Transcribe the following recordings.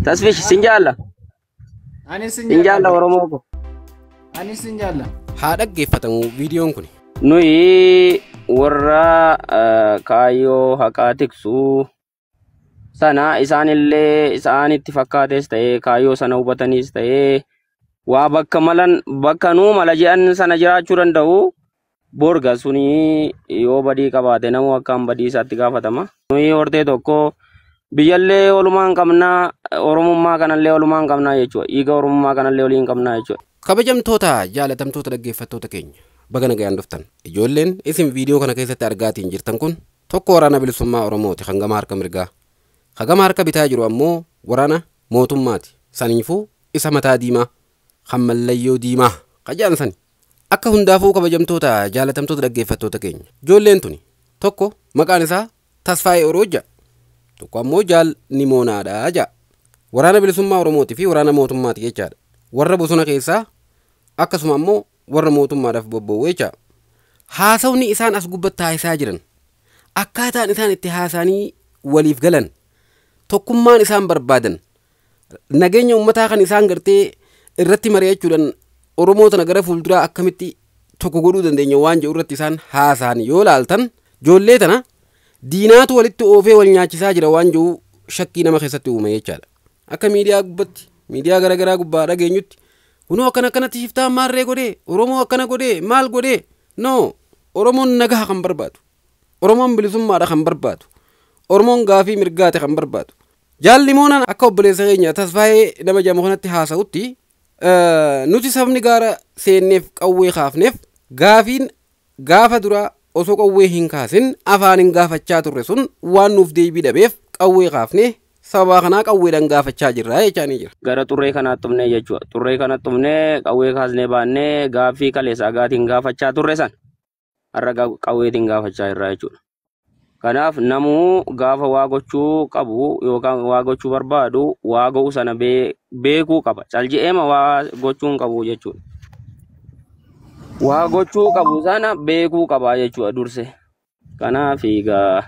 Tasfish sin jaalla. Anis sin Sin jaalla jaalla. Oromoo ko. Anis sin jaalla. Haa dhaggeeffatamu viidiyoon kun. Nuyi warra kaayyoo haqaa tiksu sana isaanillee isaanitti fakkaates ta'ee kaayyoo sana hubataniis ta'ee waa bakka malan bakka nuu mala jedhan sana jiraachuu danda'u. Borga suni yoo badii qabaate namuu akkaan badii isaatti gaafatama. Nuyi hortee tokko biyyallee olumaan qabnaa, Oromummaa kanallee olumaan qabnaa jechuudha. Dhiiga Oromummaa kanallee waliin qabnaa jechuudha. Kabajamtoota jaalatamtoota dhaggeeffattoota keenya, baga nagayaan dhuftan. Ijoolleen isin viidiyoo kana keessatti argaatiin jirtan kun tokko waraana bilisummaa Oromooti kan gama harka mirgaa. Kan gama harka bitaa jiru ammoo waraana mootummaati. Saniifuu isa mataa diimaa kan mallayyoo diimaa qajaan sani. Akka hundaafuu kabajamtoota jaalatamtoota dhaggeeffattoota keenya, ijoolleen tuni tokko maqaan isaa Tasfaayee Oroo jedha. Tokko ammoo Jaal Nimoonaadha jedha. Waraana bilisummaa Oromootii fi waraana mootummaati jechaadha. Warra bosona keessaa akkasuma ammoo warra mootummaadhaaf bobba'u jecha. Haasawni isaan as gubbatti taasisaa jiran, akkaataan isaan itti haasa'anii waliif galan, tokkummaan isaan barbaadan, nageenya uummataa kan isaan gartee irratti mari'achuudhaan Oromoo tana gara fuulduraa akkamitti tokko godhuu dandeenya waan jedhu irratti isaan haasa'an yoo laaltan, ijoollee tana diinaatu walitti oofee wal nyaachisaa jira waan jedhu shakkii nama keessatti uume jechaadha. Akka miidiyaa gubbatti, miidiyaa garaagaraa gubbaa dhageenyutti, kunoo akkana akkanatti shiftaan maarree godhee, Oromoo akkana godhee, maal godhee? No, Oromoon nagaa kan barbaadu, Oromoon bilisummaadha kan barbaadu, Oromoon gaafii mirgaate kan barbaadu. Jaalli Moonaan akka obboleessa keenya Tasfaayee nama jedhamu kanatti haasa'utti, nuti sabni gaara seenneef qawwee kaafneef gaafiin gaafa duraa osoo qawwee hin kaasin afaaniin gaafachaa turre sun waan nuuf deebii dhabeef qawwee kaafnee sababa kanaa qawweedhaan gaafachaa jirra jechaanii jira. Gara xurree kanaatti dhufnee jechuudha. Xurree kanatti dhufnee qawwee kaasnee baannee gaaffii kaleessa agaatiin gaafachaa turre san har'a qawweetiin gaafachaa jirra jechuudha. Kanaaf namuu gaafa waa gochuu qabu yookaan waa gochuu barbaadu waa go'u sana beekuu qaba. Calji'eema waa gochuu hin qabu jechuudha. Waa gochuu qabu sana beekuu qaba jechuudha durse. Kanaaf egaa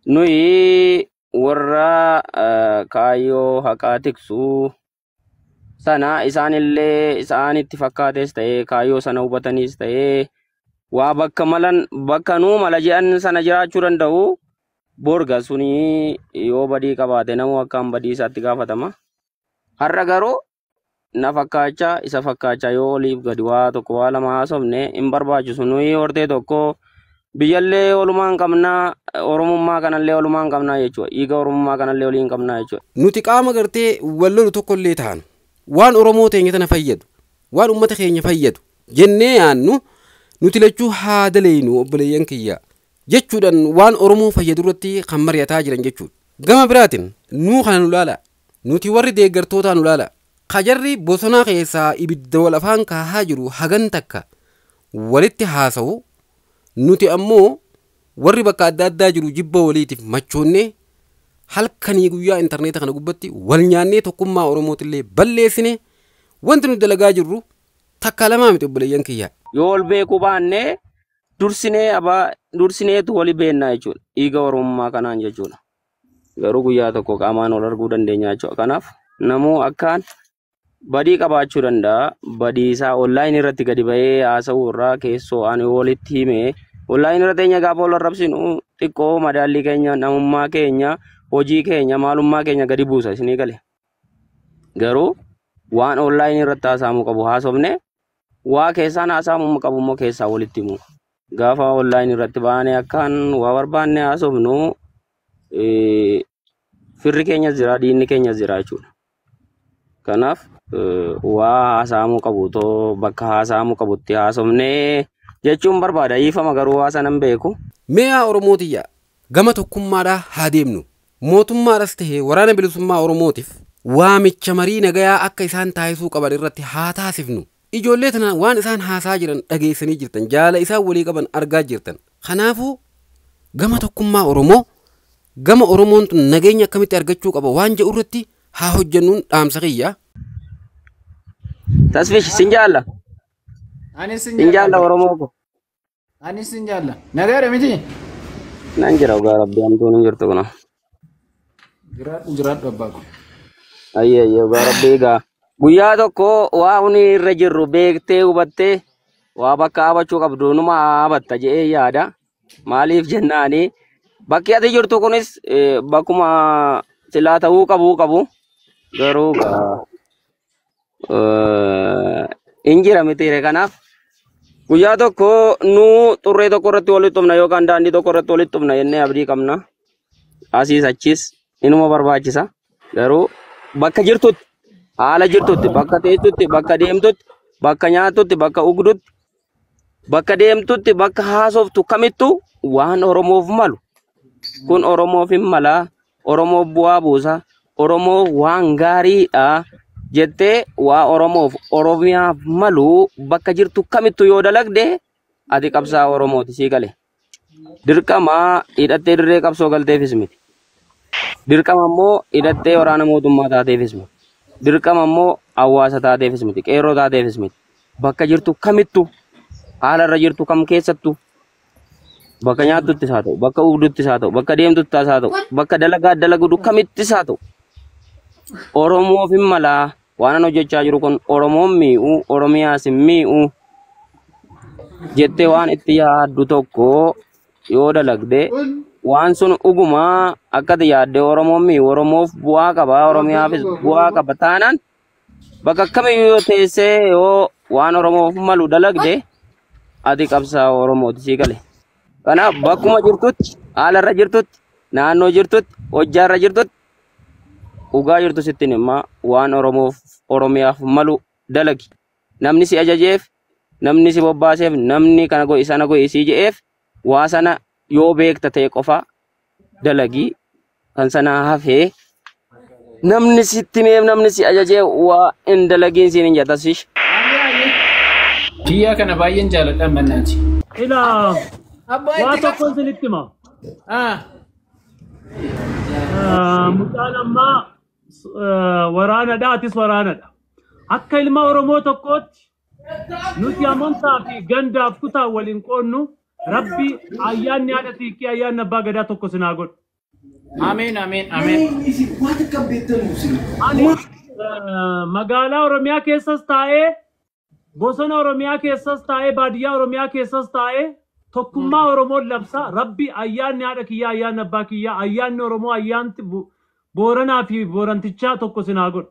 nuyi warra kaayyoo haqaa tiksu sana isaanillee isaanitti fakkaates ta'ee kaayyoo sana hubataniis ta'ee waa bakka malan bakka nuu mala jedhan sana jiraachuu danda'u. Borga suni yoo badii qabaate namuu akkaan badii isaatti gaafatama. Har'a garuu na fakkaachaa isa fakkaachaa yoo oliif gadi waa tokko waa lama haasofne hin barbaachisu. Nuyi hortee tokko biyyallee olumaan qabnaa, Oromummaa kanallee olumaan qabnaa jechuudha. Dhiiga Oromummaa kanallee waliin qabnaa jechuudha. Nuti qaama gartee wal lolu tokkollee ta'an waan Oromoo teenya tana fayyadu, waan uummata keenya fayyadu jennee yaannu nuti lachuu haa daleenu obboleeyyan kiyya jechuudhaan waan Oromoo fayyadu irratti kan mari'ataa jiran jechuudha. Gama biraatiin nuu kana nu laala, nuti warri deeggartootaa nu laala. Kajarri bosona keessaa ibidda wal afaan kaahaa jiru hagan takka walitti haasa'u, nuti ammoo warri bakka adda addaa jiru jibba waliitiif machoonnee halkanii guyyaa intarneeta kana gubbatti wal nyaannee tokkummaa Oromootillee balleessine wanti nuti dalagaa jirru takka lamaa miti obboleeyyan kiyya. Yoo wal beekuu baannee dursinee abaa dursineetu wali beennaa jechuudha. Dhiiga Oromummaa kanaan jechuudha. Garuu guyyaa tokko qaamaan wal arguu dandeenya jechuudha. Kanaaf namuu akkaan badii qabaachuu danda'a. Badii isaa onlaayinii irratti gadi ba'ee haasa'uu irraa keessoo ani walitti himee onlaayinii irra teenya gaafa wal arrabsinu xiqqoo madaallii keenya, namummaa keenya, hojii keenya, maalummaa keenya gadi buusa isinii gale. Garuu waan onlaayinii irratti haasa'amuu qabu haasofne, waa keessaan haasa'amuu qabu immoo keessaa walitti himu. Gaafa onlaayinii irratti baanee akkaan waa barbaanne haasofnu firri keenyas jira, diinni keenyas jira jechuudha. Kanaaf waa haasa'amuu qabu too bakka haasa'amuu qabutti haasofnee jechuun barbaada. Dhiifama garuu waa sana hin beeku. Mee yaa Oromootiyya gama tokkummaadhaa haa deemnu. Mootummaadhas ta'ee waraana bilisummaa Oromootiif waamicha marii nagayaa akka isaan taasisuu qaban irratti haa taasifnu. Ijoollee tana waan isaan haasaa jiran dhageessanii jirtan, jaala isaan walii qaban argaa jirtan. Kanaafuu gama tokkummaa Oromoo, gama Oromoon tun nageenya akkamitti argachuu qaba waan jedhu irratti haa hojjennuun dhaamsa kiyya. Tasfish sin jaalla. Anis sin Sin jaalla jaalla. Oromoo ko. Anis sin jaalla. Nagaadha miti? Nan jira dhugaa rabbi hamtuun hin jirtu kuna. Jiraadhu jiraadhu abbaa ko. Ayyee ayyee dhugaa rabbii egaa. Guyyaa tokko waa huni irra jirru beektee hubattee waa bakka dhaabachuu qabdu numa dhaabatta jedhee yaada. Maaliif jennaani bakki ati jirtu kunis bakkuma silaa ta'uu qabu qabu garuu hin jira mitiire kanaaf guyyaa tokko nu xurree tokko irratti walitti dhufna yookaan daandii tokko irratti walitti dhufna jennee abdii qabna. Asiis achis inuma barbaachisa. Garuu bakka jirtutti haala jirtutti bakka teessutti bakka deemtutti bakka nyaatutti bakka dhugdutti bakka deemtutti bakka haasoftu kamittuu waan Oromoof malu kun Oromoof hin malaa Oromoof bu'aa buusa Oromoo waan gaariidha jettee waa Oromoof Oromiyaaf malu bakka jirtu kamittuu yoo dalagde ati qabsaa Oromooti sii gale. Dirqama hidhattee dirree qabsoo galteefis miti. Dirqama immoo hidhattee waraana mootummaa taateefis miti. Dirqama immoo hawaasa taateefis miti. Qeerroo taateefis miti. Bakka jirtu kamittuu haala irra jirtu kam keessattuu bakka nyaattuttis haa ta'u, bakka dhugduttis haa ta'u, bakka deemtuttis haa ta'u, bakka dalagaa dalagdu kamittis haa ta'u. Oromoof hin malaa waan an hojjechaa jiru kun Oromoon mi'u, Oromiyaas hin mi'u jettee waan itti yaaddu tokko yoo dalagde waan sun dhugumaa akka ati yaadde Oromoon mi'u, Oromoof bu'aa qaba, Oromiyaafis bu'aa qaba taanaan bakka kamiyyuu yoo teessee yoo waan Oromoof malu dalagde ati qabsaa Oromooti sii gale. Kanaaf bakkuma jirtutti, haala irra jirtutti, naannoo jirtutti, hojjaa irra jirtutti dhugaa jirtu sittiin himmaa waan Oromoof Oromiyaaf malu dalagi. Namni si ajajeef, namni si bobbaaseef, namni kana godhi sana godhi sii je'eef waa sana yoo beekta ta'e qofa dalagi. Kan sana hafee namni sitti himeef namni si ajajee waa hin dalagiin siin hin jattasish. Kiyyaa kana baay'een jaaladha mannaati. Ilaa Abbaa waa itti tokkoon isinitti hima. Ah, Mucaan ammaa waraanadha, atis waraanadha. Akka ilma Oromoo tokkootti nuti amantaa fi gandaaf kutaa waliin qoonnu Rabbi ayyaanni haadha siiqqee ayyaanni abbaa gadaa tokko sinaa godhu. Ameen ameen ameen. Ani magaalaa Oromiyaa keessas taa'ee bosona Oromiyaa keessas taa'ee baadiyyaa Oromiyaa keessas taa'ee tokkummaa Oromoon labsa. Rabbi ayyaanni haadha kiyyaa ayyaanni abbaa kiyyaa ayyaanni Oromoo ayyaanti Booranaa fi Boorantichaa tokko sinaa godhu.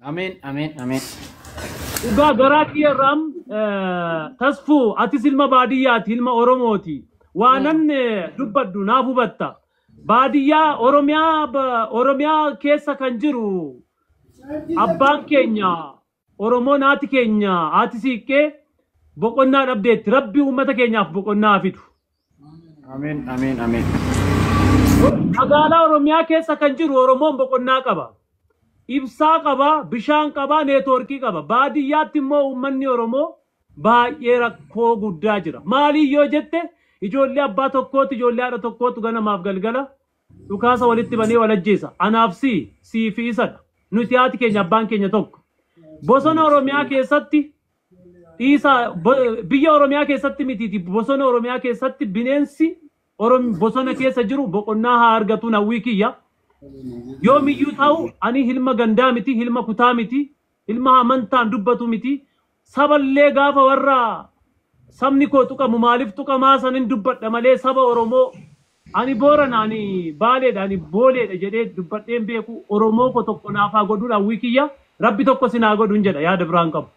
Ameen ameen ameen. Dhugaa garaa kiyya irraam tasfuu atis ilma baadiyyaati ilma Oromooti. Waanan dubbadhu naaf hubatta. Baadiyyaa Oromiyaa Oromiyaa keessa kan jiru abbaan keenya Oromoon haati keenya haati siiqqee boqonnaa dhabdeetti. Rabbi uummata keenyaaf boqonnaa fidu. Ameen ameen ameen. Magaalaa Oromiyaa keessa kan jiru Oromoon boqonnaa qaba. Ibsaa qaba, bishaan qaba, neetwoorkii qaba. Baadiyyaatti immoo uummanni Oromoo baay'ee rakkoo guddaa jira. Maaliif yoo jette ijoollee abbaa tokkootti ijoollee haadha tokkootu ganamaaf galgala dhukaasa walitti banee wal ajjeesa. Anaaf sii, sii fi isadha. Nuti haati keenya abbaan keenya tokko. Bosona Oromiyaa keessatti dhiisaa biyya Oromiyaa keessatti mitiiti bosona Oromiyaa keessatti bineensi bosona keessa jiru boqonnaa haa argatu hawwii kiyya. Yoomiyyuu ta'u ani ilma gandaa miti, ilma kutaa miti, ilma amantaan dubbatu miti. Saballee gaafa warra sabni koo tuqamu maaliif tuqamaa sanin dubbadha malee saba Oromoo ani Boorana ani Baaleedha ani Booleedha jedhee dubbadheen beeku Oromoo koo tokko naaf haa godhuun hawwii kiyya. Rabbi tokko sin haa godhuun jedha yaada biraan qabu.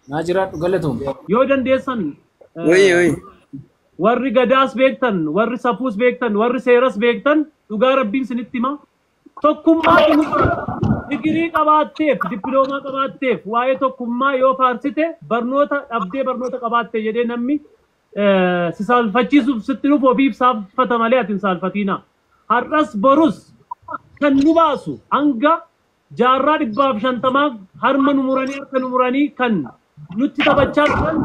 Naa jiraadhu galatoom. Yoo dandeessan Wayii wayii. warri gadaas beektan, warri safuus beektan, warri seeras beektan dhugaa rabbiin sinitti hima. Tokkummaa nu digirii qabaatteef, dippiloomaa qabaatteef waa'ee tokkummaa yoo faarsite barnoota dhabdee barnoota qabaatte jedhee namni si saalfachiisuuf sitti dhufu ofiif saalfata malee ati hin saalfatiina. Har'as borus kan nu baasu hanga jaarraa 150 harma nu muranii harka nu muranii kan nutti taphachaa turan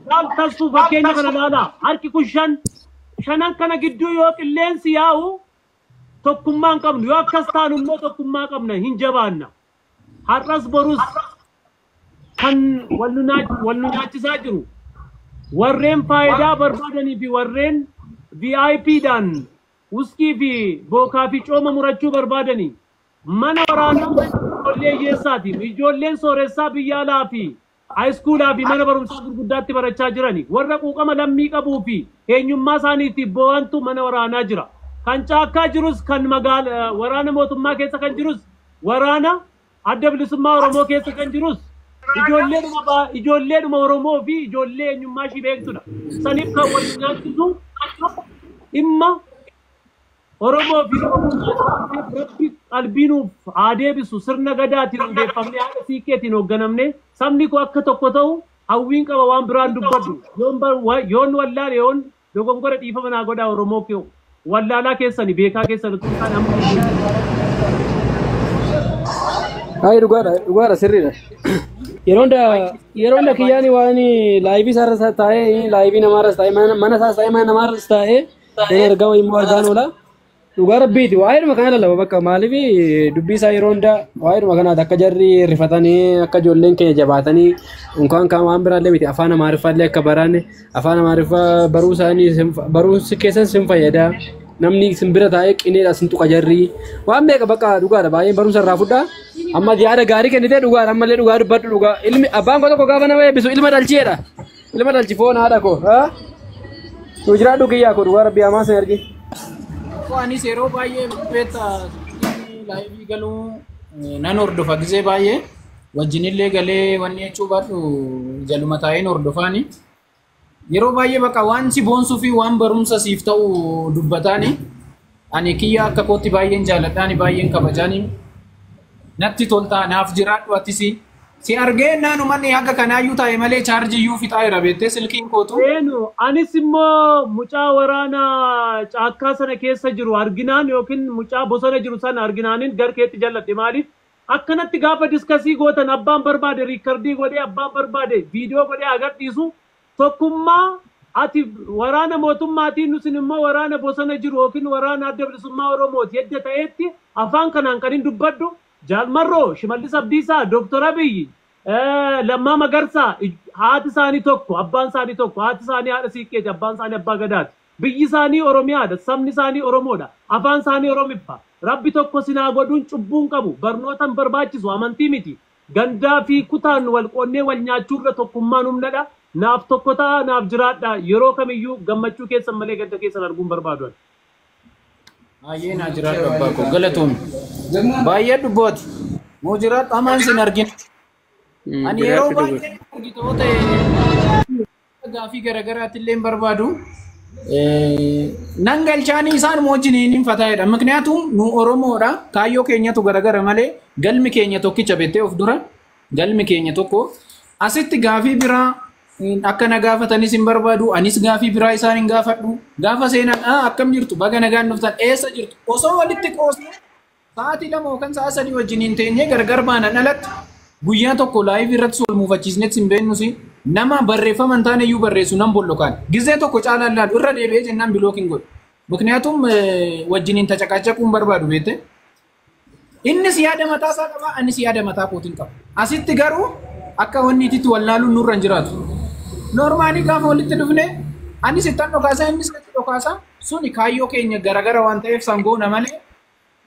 laal tasfuu fakkeenya kana laalaa harki kun shan shanan kana gidduu yoo qilleensi yaa'u tokkummaa hin qabnu yoo akkas taanu immoo tokkummaa qabna hin jabaanna. Har'as borus kan wal nu nyaachisaa jiru warreen faayidaa barbaadanii fi warreen VIP dhaan wuskii fi bookaa fi cooma murachuu barbaadanii Mana waraanaa ijoollee hiyyeessaati. Ijoolleen sooressaa biyya alaa fi haayiskuulaa fi mana barumsaa gurguddaatti barachaa jirani. Warra quuqama lammii qabuu fi eenyummaa isaaniitiif bo'antu mana waraanaa jira. Kan caakkaa jirus kan magaala waraana mootummaa keessa kan jirus waraana adda bilisummaa Oromoo keessa kan jirus ijoolleedhuma Oromoo fi ijoollee eenyummaa ishii beektudha. Saniif kan wal nyaachisu dhimma Oromoo fi Rabbi qalbii nuuf haa deebisu sirna gadaatiin hundeeffamnee haadha siiqqeetiin hoogganamne sabni koo akka tokko ta'u hawwiin qaba waan biraan dubbadhu. Yoon wallaale yoon dogongora dhiifama naa godhaa Oromoo kee wallaalaa keessani beekaa keessan utuu hin taane amma. Ay dhugaadha sirriidha. Yeroo hunda kiyyaani waan laayivii isaarra taa'ee laayivii namaarras taa'ee mana isaas taa'ee mana namaarras taa'ee waan argaa wayii immoo argaan oola. Dhugaa rabbiiti waa'eedhuma kana lallaba bakka maaliif dubbii isaa yeroo hunda waa'eedhuma kanaati akka jarri rifatanii akka ijoolleen keenya jabaatanii unkaan kaan waan biraallee miti afaan amaariffaallee akka baranne afaan amaariffaa baruu isaanii baruu keessan sin fayyada. Namni sin bira taa'ee qineedha sin tuqa jarri waan meeqa bakka dhugaadha baay'een barumsa irraa fudhaa. Amma yaada gaarii kennitee dhugaadha ammallee dhugaa dubbadhu dhugaa ilmi abbaan koo tokko gaafa nama eebbisu ilma dhalcheedha ilma dhalchi foon haadha koo nu jiraadhu kiyyaa koo dhugaa rabbii hamaa sin argi. Anis yeroo baay'ee beektaa laayivii galuu nan hordofa gisee baay'ee wajjinillee galee wanni jechuu baadhu jaluma taa'een hordofaani. Yeroo baay'ee bakka waan si boonsuu fi waan barumsa siif ta'u dubbataani ani kiyya akka kootti baay'een jaaladhaani baay'een kabajaani natti toltaa naaf jiraadhu atisi si argee naanumanni haga kanaayyuu taa'e malee chaarjiyyuu fixaa jira beektee silkiin kootu. Seenu anis immoo mucaa waraana caakkaa sana keessa jiru arginaan yookiin mucaa bosona jiru sana arginaanin garkeetti jalladhe maaliif akkanatti gaafa diskasii gootan abbaan barbaade riikardii godhee abbaan barbaade viidiyoo godhee agarsiisu tokkummaa ati waraana mootummaatiin nusin immoo waraana bosona jiru yookiin waraana adda bilisummaa Oromooti edda ta'etti afaan kanaan kan hin dubbadhu Jaalmarroo, Shimallis Abdiisaa, Dooktor Abiyyi, Lammaa Magarsaa haati isaanii tokko, abbaan isaanii tokko, haati isaanii haadha siiqqeeti, abbaan isaanii abbaa gadaati. Biyyi isaanii Oromiyaadha, sabni isaanii Oromoodha, afaan isaanii Oromiffa. Rabbi tokko sinaa godhuun cubbuun qabu, barnoota hin barbaachisu, amantii miti. Gandaa fi kutaan wal qoonnee wal nyaachuurra tokkummaan humnadha. Naaf tokko ta'a, naaf jiraadha. Yeroo kamiyyuu gammachuu keessan malee gadda keessan arguun barbaadu. Baay'ee naa jiraadhu abbaa koo galatoomne. Baay'ee dubbooti. Moo jiraadhu hamaan sin argina. Ani yeroo baay'ee argitoo ta'e gaafii garaagaraatti illee hin barbaadu. Nan galchaanii isaan wajjin hin fataa'edha. Mikniyaatum nu Oromoodha. Kaayyoo keenyatu garagara malee galmi keenya tokkicha beektee of dura galmi keenya tokko. Asitti gaafii biraa akka na gaafatanis hin barbaadu. Anis gaafii biraa isaan hin gaafadhu. Gaafa seenan akkam jirtu baga nagaan dhuftan eessa jirtu osoo walitti qoosne sa'aatii 2 yookaan sa'a 3 wajjin hin teenye gargar baanan alatti guyyaa tokko laayivii irratti wal muufachiisnetti hin beeknus nama barreeffama hin taane iyyuu barreessu nan bollokaan gizee tokko caalaan laalu irra deebi'ee jennaan bilookiin godhu. Mikniyaatum wajjin hin tacaqacaquu hin barbaadu beekte. Innis yaada mataa isaa qaba anis yaada mataa kootiin qaba. Asitti garuu akka wanni itti wallaaluun nurra hin jiraatu. Noormaalii gaafa walitti dhufne anis ittan dhokaasaa innis itti dhokaasaa suni kaayyoo keenya garagara waan ta'eef sangoona malee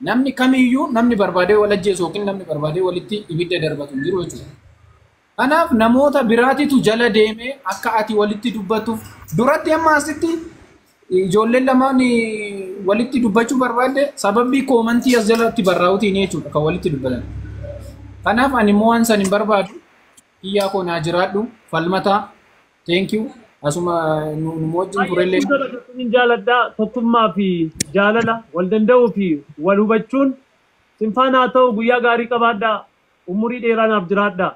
namni kamiyyuu namni barbaadee wal ajjeesu yookiin namni barbaadee walitti ibidda darbatu hin jiru jechuudha. Kanaaf namoota biraatitu jala deemee akka ati walitti dubbattuuf duratti amma asitti ijoolleen lamaan walitti dubbachuu barbaadde sababii koomantii as jalatti barraa'uutiin jechuudha kan walitti dubbatan. Kanaaf ani immoo waan san hin barbaadu kiyyaa koo naa jiraadhu falmataa thank you asuma nu wajjin turellee. Jaaladhaa tokkummaa fi jaalala wal danda'uu fi wal hubachuun sinfaan haa ta'u guyyaa gaarii qabaadhaa umurii dheeraa naaf jiraadhaa.